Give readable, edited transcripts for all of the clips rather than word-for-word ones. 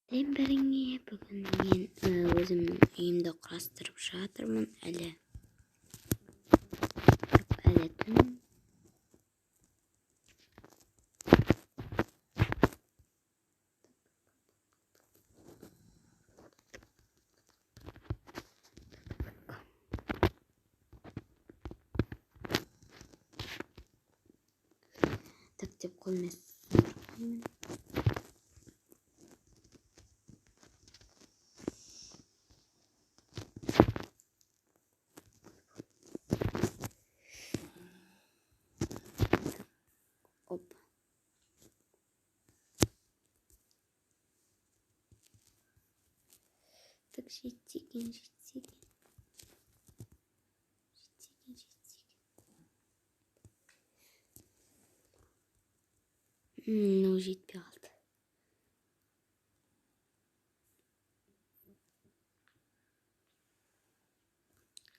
Сәлем бәріңе. Бүгін мен өзімнің үйімді құрастырып жатырмын. Әлі түн. Так деп қолмен қоямын. Опа. Так, жетсе екен, жетсе екен. Жетсе екен, жетсе екен. Ну, жетпей қалды.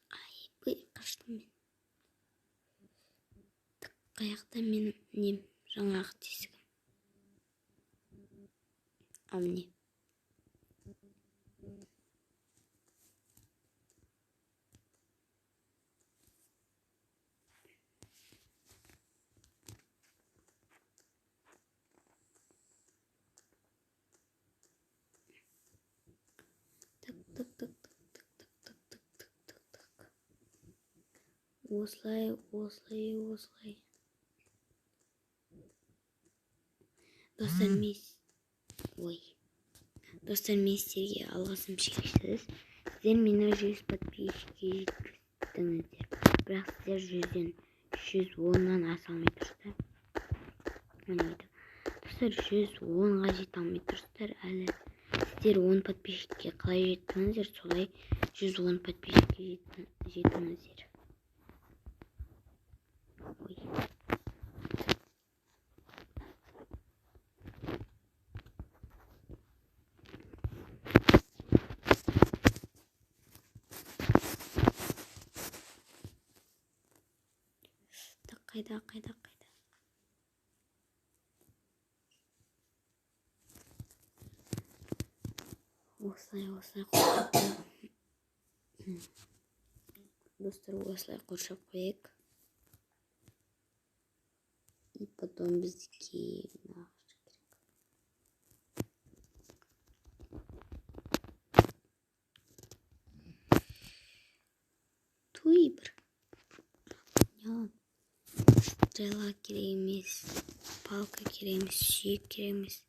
Айбый, қаштым мен. Так, қаяқта менің нем, жаңағы тесігім? Ал міне. Так, так, так, так, так, так, так, так, так, так, так. Осылай, осылай, осылай. Достар, мен ой. Достар, мен сіздерге алғысым шексіз. Сіздер мені 100 подписчикке жеткіздіңіздер. Бірақ сіздер 110-нан аса алмай тұрсыздар. Міне, достар, 110-ға жете алмай тұрсыздар әлі. Сіздер 10 подписчикке қалай жеттіңіздер, солай 110 подписчикке жетіңіздер. Ой. Так, қайда, қайда, қайда? Осылай, осылай қоршап. Достар, осылай қоршап қояйық. И потом бізге мына ағаш керек. Туй бір. Не аламын? Стрела керек емес, палка керек емес, сүйек керек емес.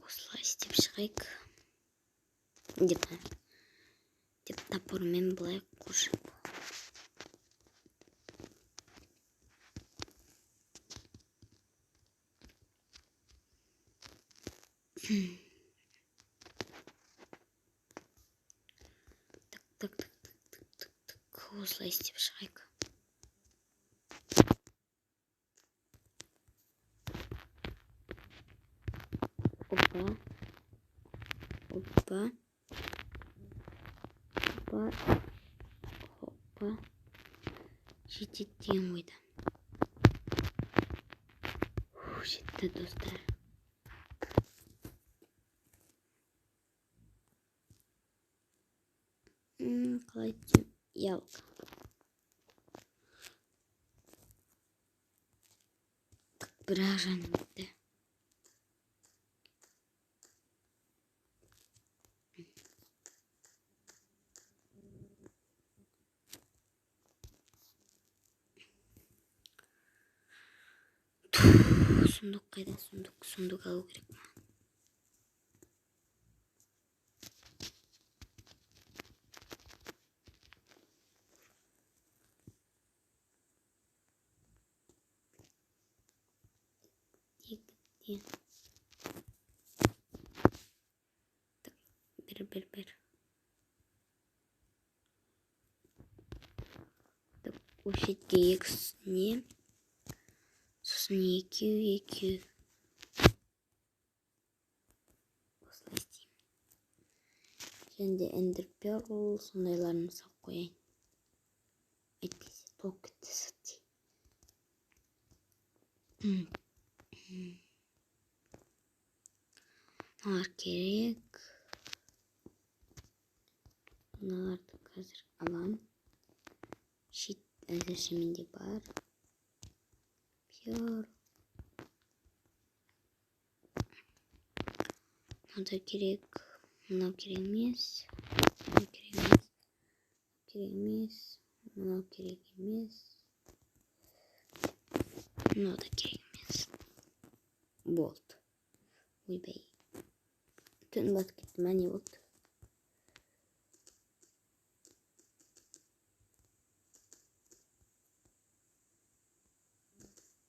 Осылай істеп шығайық. Деп топормен былай қоршап. Так, так, так, так, так, так, так. Осылай істеп шығайық. Опа. Опа. Опа. Опа. Жетеді деген ойда. Фу, жетті, достар. Қалай айтсам, яблоко. Так, бір-ақ жаным бітті. Сундук қайда? Сундук, сундук алу керек маған. Екі, так, бір, бір, бір. Так, осы жерге екі не? Сосын екеу, екеу. Осылай істеймін. Және де Ender Pearl сондайларын салып қояйын. Әйтпесе толып кетті сәтте. Мыналар керек. Мыналарды қазір алам. Щит әзірше менде бар. Пьер. Мынау да керек. Мынау керек емес. Мынау керек емес. Керек емес. Мынау керек емес. Мынау да керек емес. Болды. Ойбай. Түн батып кетті ма, не болды?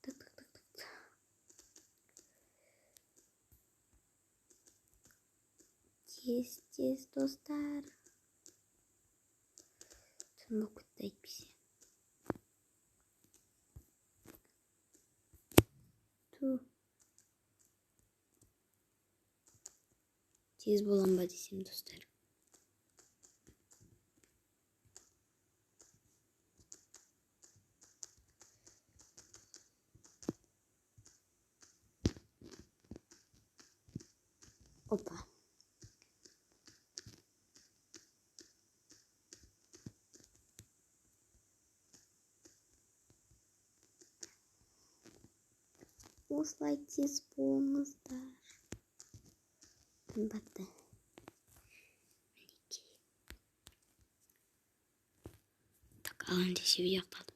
Так, так, так, так. Тез, тез, достар. Түн болып кетті әйтпесе. Ту. Тез болам ба десем, достар. Опа. Осылай тез болыңыздар. Түн батты. Мінекей. Так, алам десе ұяқталды.